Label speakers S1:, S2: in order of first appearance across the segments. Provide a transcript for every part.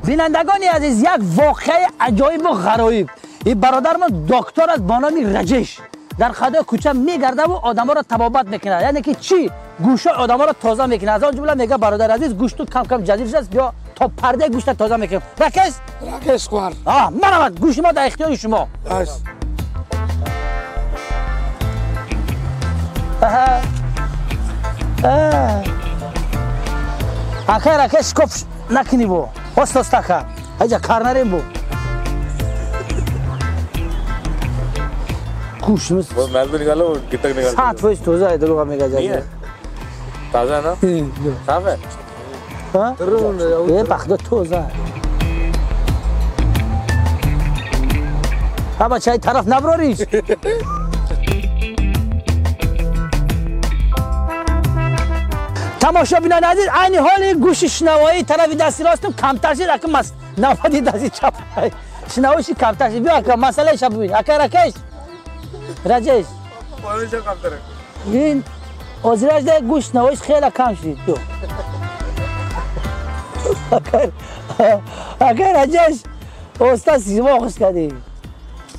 S1: Бинандагони азиз, як воқеаи аҷоибу ғароиб. Ин бародармон доктор аст бо номи Раҷеш. Дар қадои кӯча мегардаву одаморо табобат мекунад. Яъне ки чӣ? Гӯшҳои одаморо тоза мекунад. Аз он ҷумла мега бародар азиз, гӯшту кам-кам ҷазир шудааст, биё то пардаи гӯшта тоза мекунем. Ракеш?
S2: Ракеш хӯар.
S1: Марамад, гӯши мо дар ихтиёри шумо. Акай Ракеш, коф накунӣ бо. Ост-остака. Айҷа кар нарем бо.
S3: वो मैल तो निकालो, कितना निकालो?
S1: 7% तोजा है, दरोगा में गजा।
S3: ताजा है ना? साफ है?
S1: हाँ? ये पकड़ो तोजा। हाँ बच्चा ये तरफ ना बरोरीश। тамошобинони азиз, айни ҳоли гӯши шунавоии тарафи дасти ростум камтар шуд, ака мас навбати дасти чап шунавоиши камтар шуд. Биё ака, масъалаи шаб бибин. Ака Ракеш, Раҷеш, ин озираш да гӯш шунавоиш хеле кам шуд. Биё ака Раҷеш, оста симо хуш кардӣ.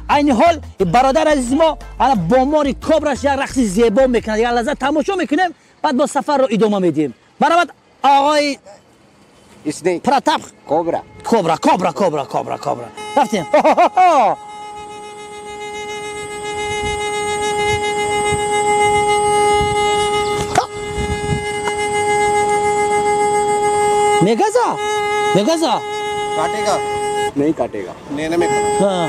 S1: Айни ҳол бародар азизи мо ана бо мори кобраш як рақси зебо мекунад. Як лаҳза тамошо мекунем, баъд бо сафарро идома медиҳем. Баромад оғои Пратап.
S4: Кобра.
S1: Кобра, кобра, кобра, кобра, кобра. Рафтем. Мегаза? Мегаза?
S2: काटेगा?
S4: नहीं काटेगा।
S2: नहीं
S1: हाँ।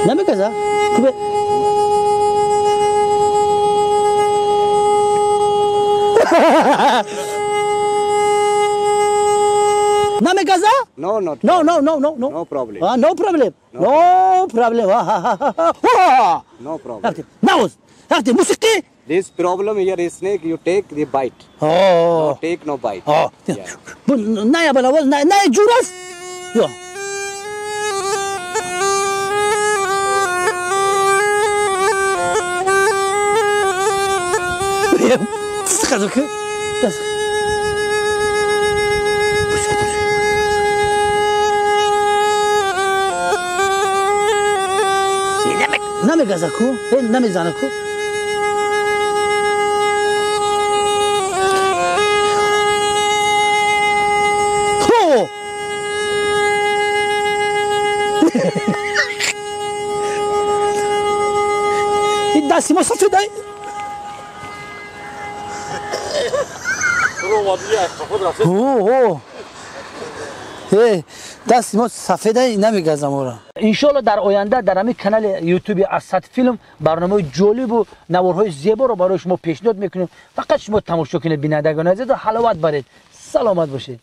S1: намегаза? Кубе намегаза?
S4: No, not.
S1: No, no, no, no, no.
S4: No problem.
S1: No problem. No problem.
S4: No problem.
S1: рафтем. Навоз. Рафтем. Мусиқӣ.
S4: This problem here is snake, you take the bite.
S1: Oh.
S4: No take, no bite.
S1: Oh.
S4: Yeah.
S1: На я балавоз, на на ҷур аст. Ё. Сказок. Дас. Намегаза ку? Намезана ку? Дасти мо сафедай. Дасти мо сафедай, намегазам ора. Иншоалло дар оянда дар ҳамин канали ютуби Асад Филм барномаҳои ҷолибу наворҳои зеборо барои шумо пешниҳод мекунем. Фақат шумо тамошо кунед, бинандагони азиз, ва ҳаловат баред. Саломат бошед.